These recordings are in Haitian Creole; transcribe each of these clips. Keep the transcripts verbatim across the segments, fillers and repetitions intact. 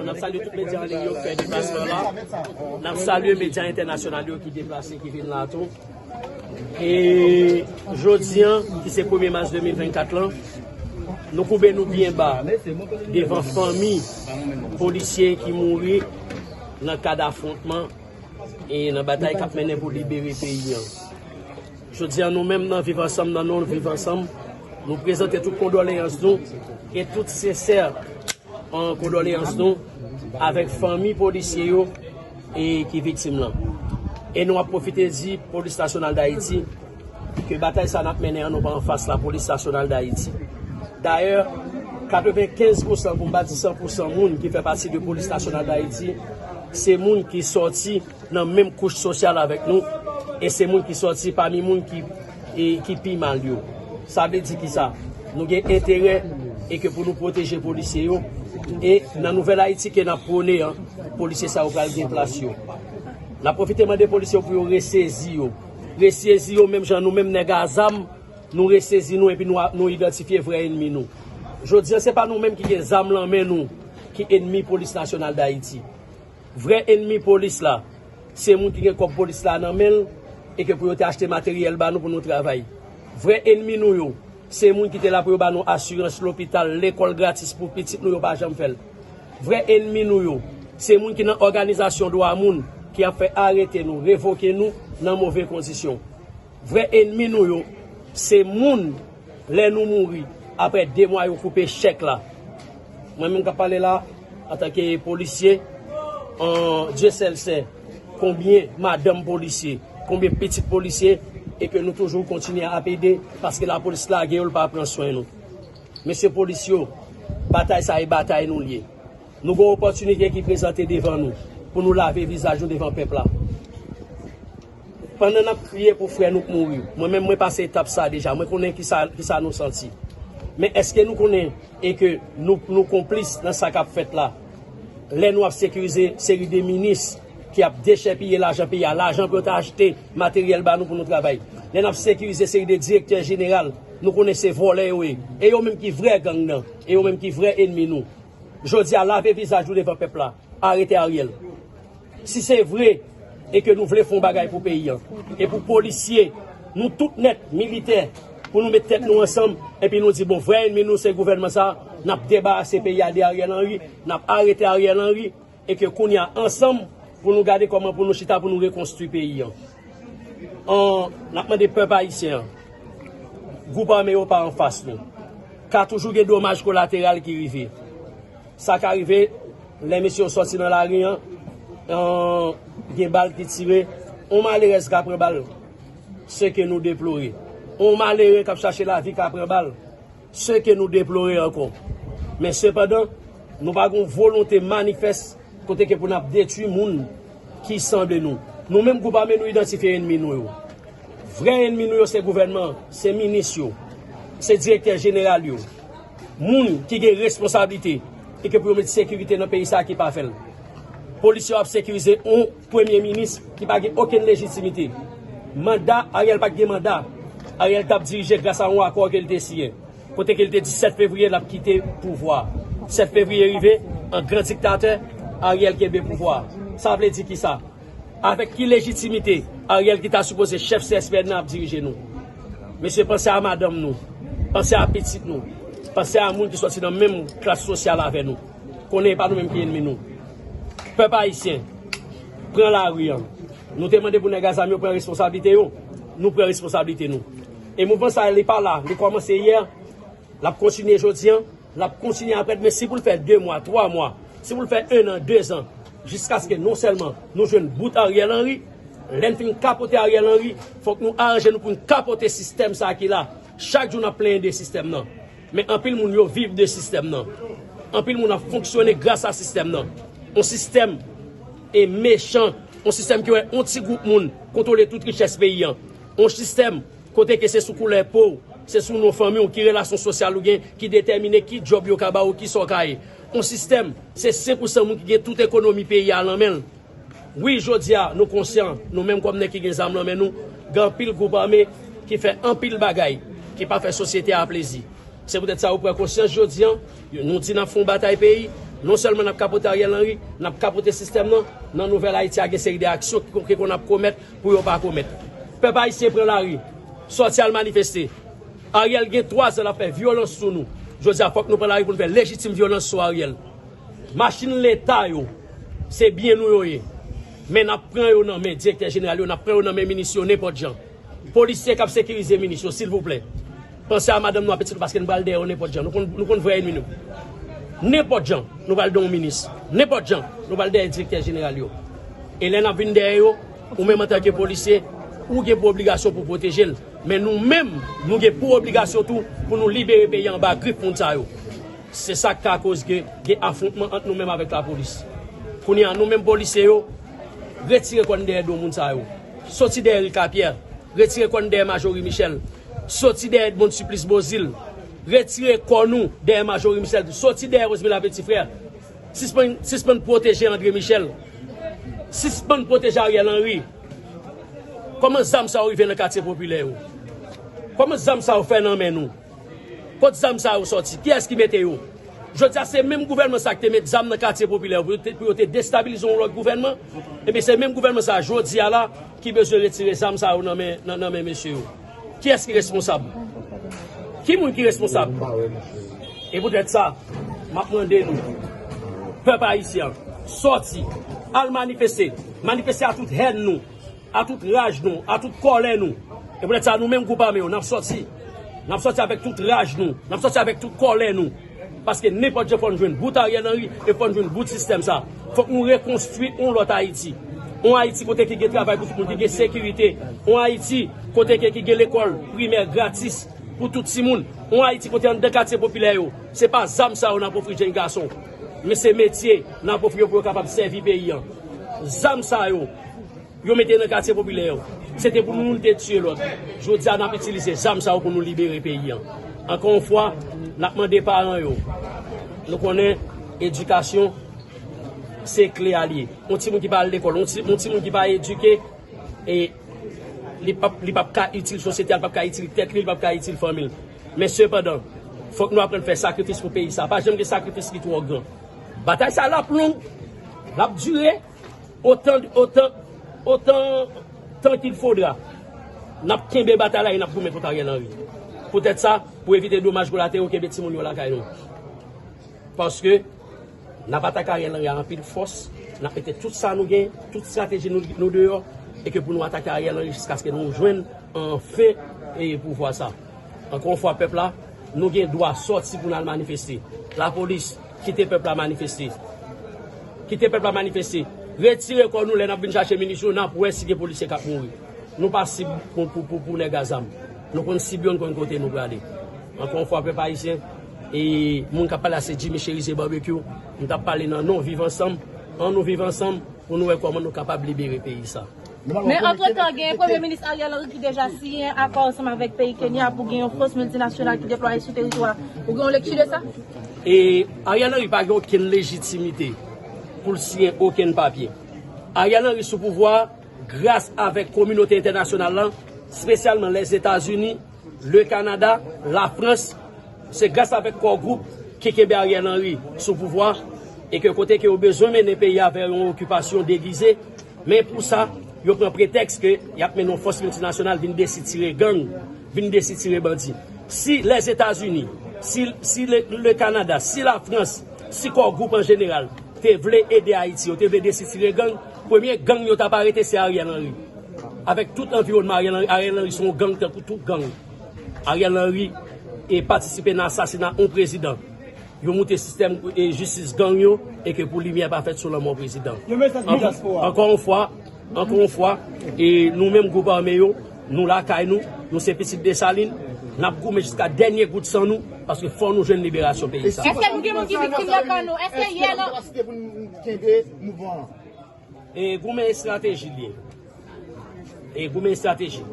N ap salye tout medya an liy yo ki fè deplasman la. N ap salye medya entènasyonal yo ki deplase, ki vin la tou. E jodi an, ki se premye mas de mil vennkat lan, nou koube nou byen ba devan fanmi polisye ki mouri nan kad afwontman e nan batay k ap mennen pou libere peyi an. Jodi an, nou menm nan Viv Ansanm, nan non Viv Ansanm, nou prezante tout kondoleyans nou e tout sensè an kondoleyans nou avèk fanmi polisye yo e ki viktim lan. E nou ap pwofite di Polis Nasyonal Dayiti ke batay sa n ap mennen an, nou pa anfas Lapolis Nasyonal Dayiti. Dayè, katrevenkenz pousan, pou m pa di san pousan, moun ki fè pati de Polis Nasyonal Dayiti, se moun ki sòti nan menm kouch sosyal avèk nou, e se moun ki sòti pami moun ki, e, ki pi mal yo. Sa vle di ki sa? Nou gen enterè e ke pou nou pwoteje polisye yo, e nan nouvèl Ayiti ke n ap pwone an, polisye sa yo pral gen plas yo. N ap pwofite mande polisye yo pou yo resezi yo. Resezi yo menm jan nou menm nèg a zam, nou resezi nou epi nou, nou idantifye vrè enmi nou. Jodi an, se pa nou menm ki gen zam lan men nou ki enmi Polis Nasyonal Dayiti. Vrè enmi polis la, se moun ki gen kòb polis la nan men l e ke pou yo te achte materyèl ba nou pou nou travay. Vrè enmi nou yo, se moun ki te la pou yo ba nou asirans lopital, lekòl gratis pou pitit nou, yo pa janm fè l. Vrè enmi nou yo, se moun ki nan òganizasyon dwa moun ki ap fè arete nou, revoke nou nan move kondisyon. Vrè enmi nou yo, se moun, lè nou mouri, apre de mwa yo koupe chèk la. Mwen menm k ap pale la, antanke polisye, an, Dye sèl sè, konbyen madanm polisye, konbyen pitit polisye, e ke nou toujou kontinye ap ede, paske lapolis lage yo, l pa pran swen nou. Mesye polis yo, batay sa e batay nou l ye. Nou gen yon opòtinite ki prezante devan nou pou nou lave vizaj nou devan pèp la. Pandan n ap kriye pou frè nou k mouri, mwen menm mwen pase etap sa deja, mwen konnen kisa, kisa nou santi. Men èske nou konnen e ke nou, nou konplis nan sa k ap fèt la? Lè nou ap sekirize seri de minis ki ap dechèpiye lajan peyi a, lajan pou yo ta achte materyèl ba nou pou nou travay. Lè n ap sekirize seri de direktè jeneral, nou konnen se vòlè yo ye. E yo menm ki vrè gang nan, e yo menm ki vrè enmi nou. Jodi a, lave vizaj nou devan pèp la. Arete Ariel. Si se vre e ke nou vle fè yon bagay pou peyi an, e pou polisye, nou tout nèt, militè, pou nou met tèt nou ansanm, epi nou di, bon, vrè enmi nou se gouvènman sa, n ap debarase peyi a de Ariel Henry, n ap arete Ariel Henry, e ke kounye a, ansanm, pou nou gade kòman pou nou chita, pou nou rekonstwi peyi an. An, n ap mande pèp ayisyen an, gwoup ame yo pa anfas nou. Ka toujou gen domaj kolateral ki rive. Sa ka rive, lè mesye yo sòti nan lari an, an, gen bal ki tire, yon malerèz ka pran bal, se ke nou deplore. Yon malere k ap chache lavi ka pran bal, se ke nou deplore ankò. Men sepandan, nou pa gen yon volonte manifès kote ke pou n ap detwi moun ki sanble nou. Nou menm gwoup ame nou idantifye enmi nou yo. Vrè enmi nou yo se gouvènman an, se minis yo, se direktè jeneral yo. Moun ki gen responsablite e ke pou yo met sekirite nan peyi sa a ki pa fè l. Polis yo ap sekirize yon premye minis ki pa gen okenn lejitimite. Manda, Ariel pa t gen manda. Ariel t ap dirije gras a yon akò ke l te siyen, kote ke l te di sèt fevriye l ap kite pouvwa. Sèt fevriye rive, an gran diktatè, Ariel kenbe pouvwa. Sa vle di kisa? Avèk ki lejitimite Ariel ki ta sipoze chèf C S P N nan ap dirije nou? Mesye, panse a madanm nou, panse a pitit nou, panse a moun ki sòti nan menm klas sosyal avè nou. Konnen e pa nou menm ki enmi nou. Pèp ayisyen, pran lari an. Nou te mande pou nèg a zam yo pran responsablite yo, nou pran responsablite nou. E mouvman sa a, li pa la, li kòmanse yè, l ap kontinye jodi an, l ap kontinye apre demen. Si pou l fè de mwa, twa mwa, si pou l fè en an, dezan, jiskaske non sèlman nou jwenn bout Ariel Henry, lè n fin kapote Ariel Henry, fòk nou aranje nou pou n kapote sistèm sa a ki la. Chak jou n ap plenyen de sistèm nan. Men anpil moun yo viv de sistèm nan. Anpil moun ap fonksyone gras a sistèm nan. Yon sistèm e mechan, yon sistèm ki wè yon ti gwoup moun kontwole tout richès peyi an. Yon sistèm kote ke se sou koulè po w, se sou non fanmi w, ki relasyon sosyal ou gen, ki detèmine ki djòb yo ka ba w, kisa w ka ye. Yon sistèm, se senk pou san moun ki gen tout ekonomi peyi a nan men l. Wi, jodi a, nou konsyan, nou menm kòm nèg ki gen zam nan men nou, gen anpil gwoup ame ki fè anpil bagay ki pa fè sosyete a plezi. Se poutèt sa, yo pran konsyans jodi a, nou di n ap fè yon batay peyi, non sèlman n ap ka pote Ariel Henry, n ap ka pote sistèm nan, nan nouvèl Ayiti a gen seri de aksyon ki, ki konn ap komèt pou yo pa komèt. Pèp ayisyen pran lari, sòti al manifeste. Ariel gen twa zan l ap fè vyolans sou nou. Jodi a, fòk nou pran lari pou n fè lejitim vyolans sou Ariel. Machin leta yo, se byen nou yo ye. Men n ap pran yo nan men direktè jeneral yo, n ap pran yo nan men minis yo nenpòt jan. Polisye k ap sekirize minis yo, silvouplè, panse a madanm nou, a pitit nou, paske n pral dèyè yo nenpòt jan. Nou konn, nou konn vrè ènmi nou. Nenpòt jan, nou pral dèyè yon minis. Nenpòt jan, nou pral dèyè direktè jeneral yo. E lè n ap vin dèyè yo, ou menm antanke polisye, ou gen pou obligasyon pou pwoteje l. Men nou menm, nou gen pou obligasyon tou pou nou libere peyi a anba grif moun sa yo. Se sa k ka koz ke gen afwontman ant nou menm avèk lapolis. Kounye a, nou menm polisye yo, retire kò n dèyè do moun sa yo. Soti dèyè Ricapierre, retire kò n dèyè Majorie Michel. Soti dèyè Edmonde Supplice Beauzile, retire kò nou dèyè Majorie Michel. Soti dèyè Rosemila Petit Frère. Sispann, sispann pwoteje André Michel. Sispann pwoteje Ariel Henry. Kòman zam sa yo rive nan katye popilè yo? Kòman zam sa yo fè nan men nou? Kot zam sa yo sòti? Kiyès ki mete yo? Jodi a, se menm gouvènman sa ki te met zam nan katye popilè yo pou yo te, pou yo te destabilize yon lòt gouvènman. Ebyen, se menm gouvènman sa, jodi a la, ki bezwen retire zam sa yo nan men, nan, nan men mesye yo. Kiyès ki responsab? Ki moun ki responsab? E poutèt sa, m ap mande nou, pèp ayisyen, sòti, al manifeste, manifeste a tout hèn nou, a tout raj nou, a tout kòlè nou. E poutèt sa, nou menm gwoup ame yo, n ap sòti. N ap sòti avèk tout raj nou, n ap sòti avèk tout kòlè nou. Paske nenpòt jan fò n jwenn bout Ariel Henry e fò n jwenn bout sistèm sa. Fòk nou rekonstwi yon lòt Ayiti. Yon Ayiti kote ki gen travay pou tout moun, ki gen sekirite. Yon Ayiti kote ke ki gen lekòl primè gratis pou tout timoun. Yon Ayiti kote anndan katye popilè yo, se pa zam sa yo n ap ofri jèn gason, men se metye n ap ofri yo pou yo kapab sèvi peyi a. Zam sa yo, yo mete nan katye popilè yo, se te pou nou, nou te tiye lòt. Jodi a, n ap itilize zam sa yo pou nou libere peyi a. Ankò yon fwa, n ap mande paran yo. Nou konnen edikasyon, se kle a l ye. Yon timoun ki pa al lekòl, yon ti, yon timoun ki pa edike, e li p ap, li p ap ka itil sosyete a, li p ap ka itil tèt li, li p ap ka itil fanmi l. Men sepandan, fòk nou aprann fè sakrifis pou peyi sa. Pa janm gen sakrifis ki twò gran. Batay sa l ap long, l ap dire, otan, otan, otan tan qu'il faudra. N ap kenbe batay la e n ap goumen kont Ariel Henry. Poutèt sa, pou evite domaj kolaterò, kenbe timoun yo lakay nou. Paske n ap atake Ariel Henry a anpil fòs, n ap mete tout sa nou gen, tout estrateji nou, nou deyò, e ke pou nou atake Ariel Henry jiskaske nou jwenn anfen e pouvwa sa. Ankò yon fwa, pèp la, nou gen dwa sòti pou n al manifeste. Lapolis, kite pèp la manifeste. Kite pèp la manifeste. Retire kò nou lè n ap vin chache minis yo, n ap wè si gen polisye k ap mouri. Nou pa sib pou, pou, pou, pou nèg a zam. Nou konn sib yo, nou konn kote nou prale. Ankò yon fwa, pèp ayisyen, e moun k ap pale a se Jimmy Chérizier Barbecue. M t ap pale nan non Viv Ansanm. Ann nou viv ansanm pou nou wè kòman nou kapab libere peyi sa. Men antretan, gen Premye Minis Ariel Henry ki deja siyen akò ansanm avèk peyi Kenya pou gen yon fòs miltinasyonal ki deplwaye sou teritwa a. Ou gen yon lekti de sa? E Ariel Henry pa gen okenn lejitimite pou l siyen okenn papye. Ariel Henry sou pouvwa a gras avèk kominote entènasyonal la, espesyalman Lèzetazini, le Kanada, Lafrans. Se gras avèk Core Group ki kenbe Ariel Henry sou pouvwa e ke kote ke yo bezwen mennen peyi a vè yon okipasyon degize, men pou sa, yo pran pretèks ke y ap mennen yon fòs miltinasyonal vin desitire gang, vin desitire bandi. Si Lèzetazini, si, si le, le Kanada, si Lafrans, si Core Group an jeneral te vle ede Ayiti, yo te vle desitire gang, premye gang yo t ap arete se Ariel Henry. Avèk tout anviwònman Ariel Henry, Ariel Henry se yon gang tankou tout gang. Ariel Henry e patisipe nan asasina yon prezidan. Yo moute sistèm e jistis gang yo e ke pou limyè pa fèt sou lanmò prezidan. Ankò, ankò yon fwa, ankò yon fwa, e nou menm gwoup ame yo, nou lakay nou, nou se pitit Desalin, n ap goumen jiska dènye gout san nou, paske fò nou jwenn liberasyon peyi sa. Èske nou gen moun ki viktim nan kan nou? Èske yè nan... Paske pou nou kenbe mouvman an. E goumen estrateji l ye. E goumen estrateji.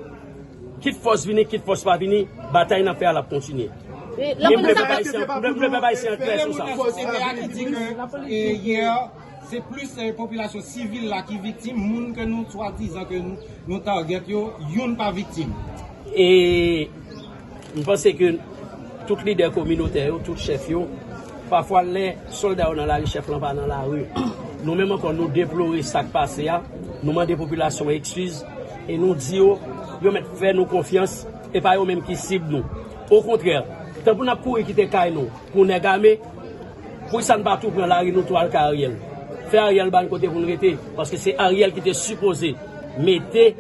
Kit fòs vini, kit fòs pa vini, batay n ap fè a l ap kontinye. E, lapolis ap... Mwen vle pèp ayisyen, mwen vle pèp ayisyen an klè sou sa. Gen moun nan sosyete a ki di ke, e, yè, se plis, e, popilasyon sivil la ki viktim, moun ke nou swadizan ke nou, nou target yo, youn pa viktim. E m panse ke Tout lidè kominotè yo, tout chèf yo, pafwa lè sòlda yo nan lari, chèf lan pa nan lari. Nou menm ankò, nou deplore sa k pase a, nou mande popilasyon an eskiz, e nou di yo, yo mèt fè nou konfyans, e pa yo menm ki sib nou. Okontrè, tanpou n ap kouri kite kay nou pou nèg ame, poukisa n pa tou pran lari nou tou al kay Ariel? Fè Ariel ba n kote pou n rete, paske se Ariel ki te sipoze mete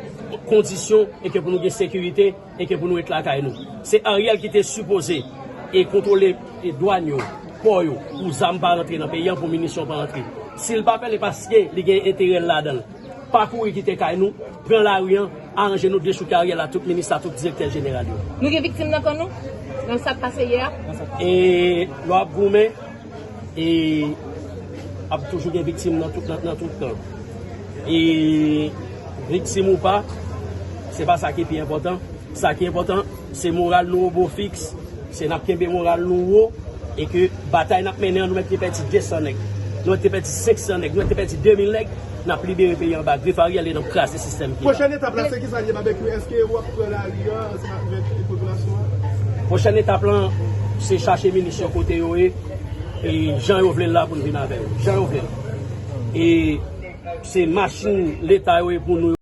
kondisyon e ke pou nou gen sekirite e ke pou nou ret lakay nou. Se Ariel ki te sipoze e kontwole e dwàn yo, pò yo, pou zam pa rantre nan peyi an, pou minisyon pa rantre. Si l pa fè l, e paske li gen enterè l ladan l. Pa kouri kite kay nou, pran lari an, aranje nou, dechouke Ariel la, tout minis la, tout direktè jeneral yo. Nou gen viktim nan kan nou, nan sa k pase yè a? E lè w ap goumen, e ap toujou gen viktim nan tout, nan, nan tout kan. E viktim ou pa, se pa sa ki pi enpòtan. Sa ki enpòtan, se moral nou o bo fiks, se n ap kenbe moral nou wo, e ke batay n ap mennen an, nou mèt te pèdi de san nèg, nou mèt te pèdi senk san nèg, nou mèt te pèdi de mil nèg, n ap libere peyi an ba grif Ariel e n ap kraze sistèm ki la. Pwochèn etap la, se ki sa l ye, Babekyou? Èske w ap pran lari a ansanm avèk popilasyon an? Pwochèn etap lan, se chache minis yo kote yo ye, e jan yo vle l la pou n vin avè yo. Jan yo vle l. E se machin Leta yo ye pou nou.